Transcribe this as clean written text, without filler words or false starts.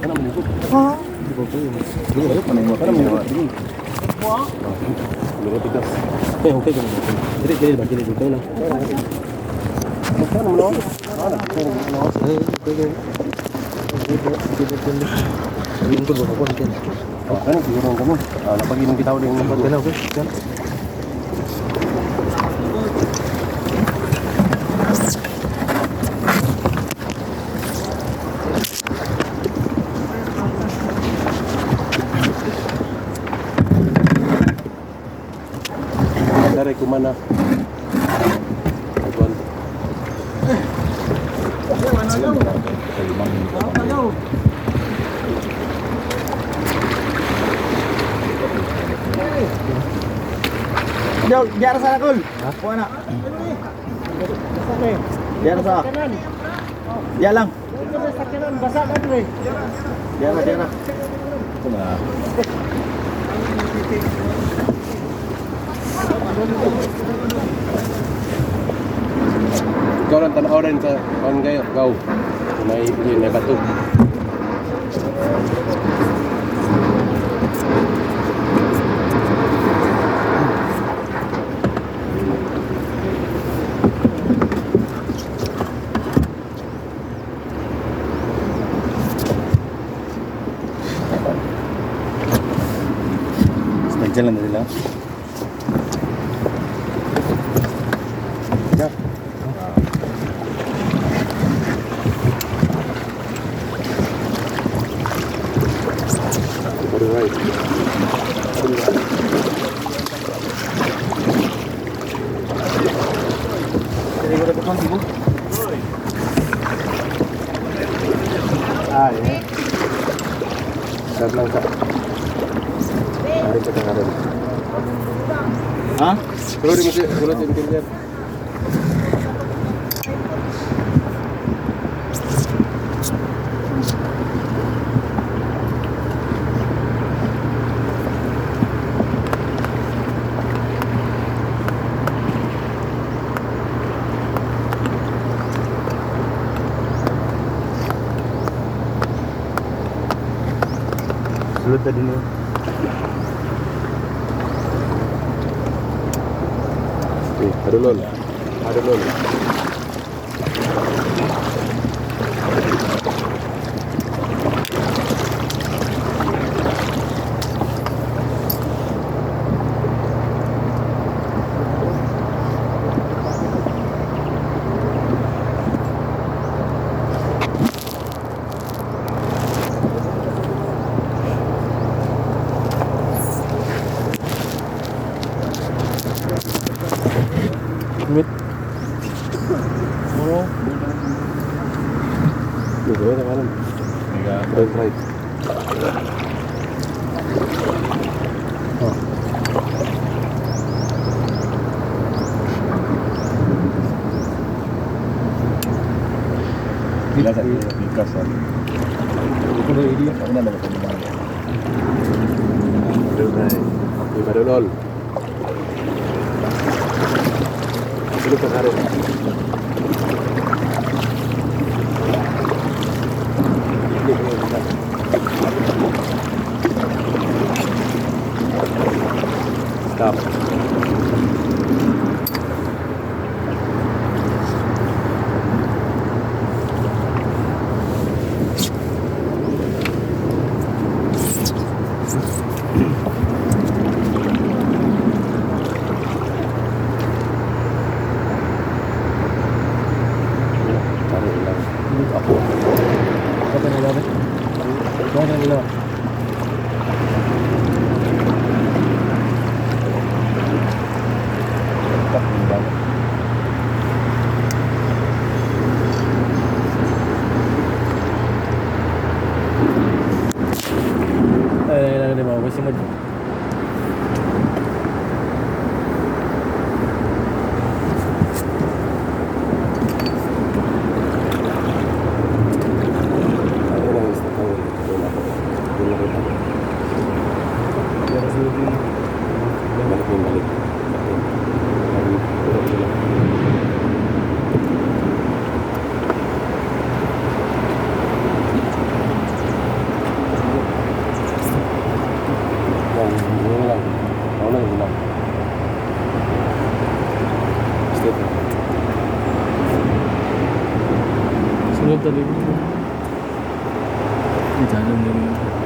Ano man yun? Ha? Ano man yun? Lugo tigas. Eh, okay ka naman. Dili, dili ba? Dili, dili lang. Magkano mo no? Ano? Eh, okay. Ano siguro ang kamo? Ah, napag-inom kita ulit ng bago. Okay. Dare kumana. Aguan. Yo, biara sa kol. Kuha na. Biara sa. Biara lang. Biara, biara. Ikaw lang tanaw rin sa kuan kayo. Gaw. May may bato. Nagjalan na sila. Yeah. For the right. For the right. Ah, yeah. Start lang sa. Arin ka ka rin. Ha? Sulod mo siya, sulod yung tindihan. Sulod na din yun. Eh, adulol. Adulol. Mit. Oh. Dito na kanan. Right, right. Oh. Bila sa pikas ah. Ito idea. Ako na lang ako naman. Right. Okay, badulol. Sulod ka sa rin. Hindi, hindi, hindi. Stop. Taruh lang. Ako. Ako na lang. Ako na lang. Tak, hindi ba? Ay, ay, ay, ay, ay, ay. Ano lang is tawag. Doon ako. Doon nakita ko. Balik yung balik. Balik. Balik. Balik sila. Sa likod. May channel na rin.